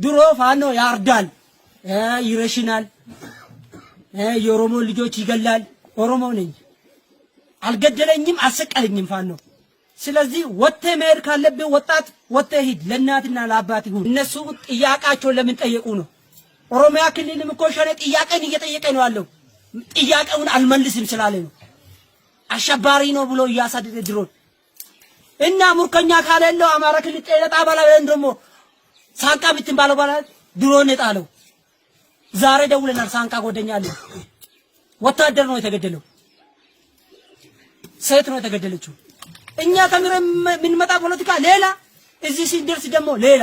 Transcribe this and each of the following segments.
ድሮ ፋኖ ያርዳል፣ ይረሽናል፣ የኦሮሞ ልጆች ይገላል። ኦሮሞ ነኝ፣ አልገደለኝም፣ አልሰቀለኝም ፋኖ። ስለዚህ ወጥተህ መሄድ ካለብህ ወጣት ወጥተህ ሂድ፣ ለእናትና ለአባት ይሁን። እነሱ ጥያቄያቸውን ለምን ጠየቁ ነው። ኦሮሚያ ክልልም እኮ ሸኔ ጥያቄን እየጠየቀ ነው ያለው። ጥያቄውን አልመልስም ስላለ ነው አሸባሪ ነው ብሎ እያሳደደ ድሮን እና ሙርከኛ ካለለው አማራ ክልል ጤና ጣቢያ ላይ ደግሞ ሳንቃ የምትባለው ባላ ድሮን የጣለው ዛሬ ደውለናል። ሳንቃ ጓደኛ አለ። ወታደር ነው የተገደለው፣ ሴት ነው የተገደለችው። እኛ ተምረን የምንመጣ ፖለቲካ ሌላ፣ እዚህ ሲደርስ ደግሞ ሌላ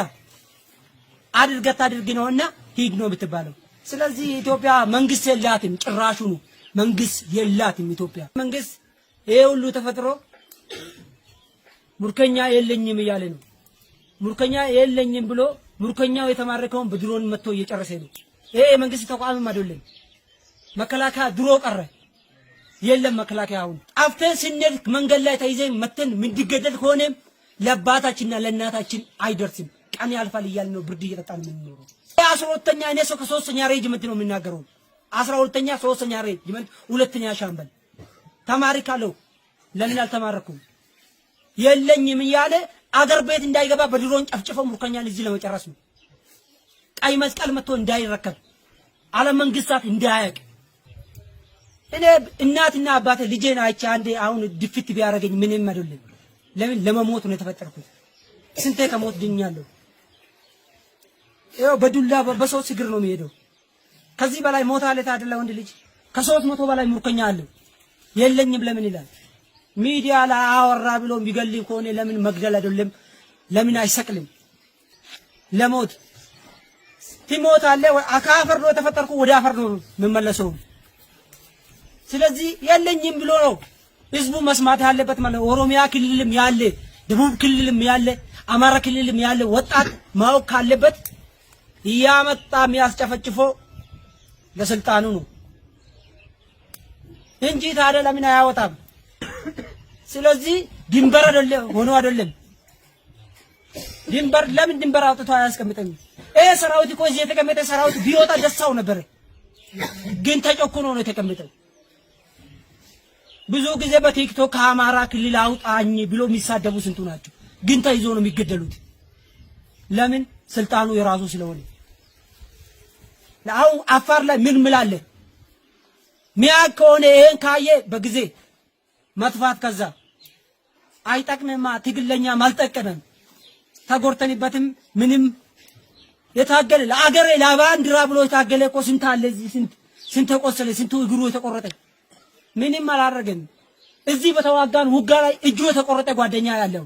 አድርገት አድርግ ነውና ሂድ ነው የምትባለው። ስለዚህ ኢትዮጵያ መንግስት የላትም፣ ጭራሹኑ መንግስት የላትም ኢትዮጵያ። መንግስት ይሄ ሁሉ ተፈጥሮ ሙርከኛ የለኝም እያለ ነው። ሙርከኛ የለኝም ብሎ ሙርከኛው የተማረከውን በድሮን መጥቶ እየጨረሰ ነው። ይሄ የመንግስት ተቋምም አይደለም። መከላከያ ድሮ ቀረ፣ የለም መከላከያ። አሁን ጠፍተን ስንሄድ መንገድ ላይ ተይዘን መተን ምንድገደል ከሆነ ለአባታችንና ለእናታችን አይደርስም። ቀን ያልፋል እያልን ነው ብርድ እየጠጣን የምንኖረው። 12ኛ እኔ ሰው ከሶስተኛ ሬጅመንት ነው የምናገረው። 12ኛ ሶስተኛ ሬጅመንት ሁለተኛ ሻምበል ተማሪ ካለው ለምን አልተማረኩም የለኝም እያለ አገር ቤት እንዳይገባ በድሮን ጨፍጭፈው ምርኮኛን እዚህ ለመጨረስ ነው። ቀይ መስቀል መጥቶ እንዳይረከብ ዓለም መንግስታት እንዳያውቅ። እኔ እናትና አባቴ ልጄን አይቼ አንዴ አሁን ድፍት ቢያደርገኝ ምንም አይደለም። ለምን ለመሞት ነው የተፈጠርኩት። ስንቴ ከሞት ድኛለሁ። ይኸው በዱላ በሰው እግር ነው የሚሄደው። ከዚህ በላይ ሞት አለ ታደለ ወንድ ልጅ ከ300 በላይ ምርኮኛ አለ። የለኝም ለምን ይላል? ሚዲያ ላይ አወራ ብሎ የሚገልኝ ከሆነ ለምን መግደል አይደለም? ለምን አይሰቅልም? ለሞት ትሞታለህ። ከአፈር ነው የተፈጠርኩ፣ ወደ አፈር ነው የምመለሰው። ስለዚህ የለኝም ብሎ ነው ህዝቡ መስማት ያለበት ማለት ነው። ኦሮሚያ ክልልም ያለ፣ ደቡብ ክልልም ያለ፣ አማራ ክልልም ያለ ወጣት ማወቅ ካለበት እያመጣ የሚያስጨፈጭፎ ለስልጣኑ ነው እንጂ ታዲያ ለምን አያወጣም? ስለዚህ ድንበር አይደለም ሆኖ አይደለም ድንበር ለምን ድንበር አውጥቶ አያስቀምጠኝም? ይሄ ሰራዊት እኮ እዚህ የተቀመጠ ሰራዊት ቢወጣ ደሳው ነበር፣ ግን ተጨኩኖ ነው የተቀመጠው። ብዙ ጊዜ በቲክቶክ ከአማራ ክልል አውጣኝ ብሎ የሚሳደቡ ስንቱ ናቸው፣ ግን ተይዞ ነው የሚገደሉት። ለምን? ስልጣኑ የራሱ ስለሆነ። አሁን አፋር ላይ ምን ምላለ ሚያቅ ከሆነ ይሄን ካየ በጊዜ መጥፋት ከዛ አይጠቅምማ። ትግለኛም አልጠቀመም። ተጎርተንበትም ምንም የታገለ ለአገሬ ለባንዲራ ብሎ የታገለ እኮ ስንት አለ እዚህ፣ ስንት ስንት ተቆሰለ፣ ስንቱ እግሩ የተቆረጠ ምንም አላረገም። እዚህ በተዋጋን ውጋ ላይ እጁ የተቆረጠ ጓደኛ ያለው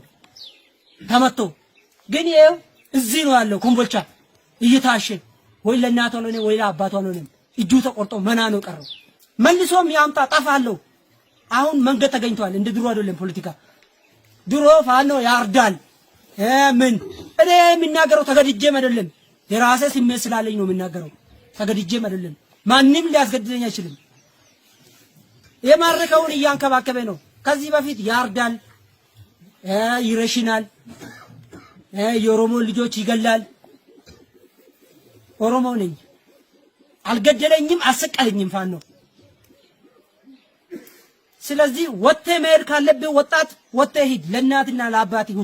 ተመቶ፣ ግን ይኸው እዚህ ነው ያለው ኮምቦልቻ እየታሸ ወይ ለእናቷ አልሆነ ወይ ለአባቷ አልሆነም። እጁ ተቆርጦ መና ነው ቀረው። መልሶም ያምጣ ጠፋለሁ። አሁን መንገድ ተገኝቷል። እንደ ድሮ አይደለም ፖለቲካ። ድሮ ፋኖ ያርዳል ምን እኔ የምናገረው ተገድጄም አይደለም፣ የራሴ ስሜት ስላለኝ ነው የምናገረው። ተገድጄም አይደለም፣ ማንም ሊያስገድደኝ አይችልም። የማረከውን እያንከባከበ ነው። ከዚህ በፊት ያርዳል፣ ይረሽናል፣ የኦሮሞ ልጆች ይገላል። ኦሮሞ ነኝ፣ አልገደለኝም፣ አልሰቀለኝም ፋኖ። ስለዚህ ወጥተህ መሄድ ካለብህ ወጣት ወጥተህ ሂድ፣ ለእናትና ለአባት ይሁን።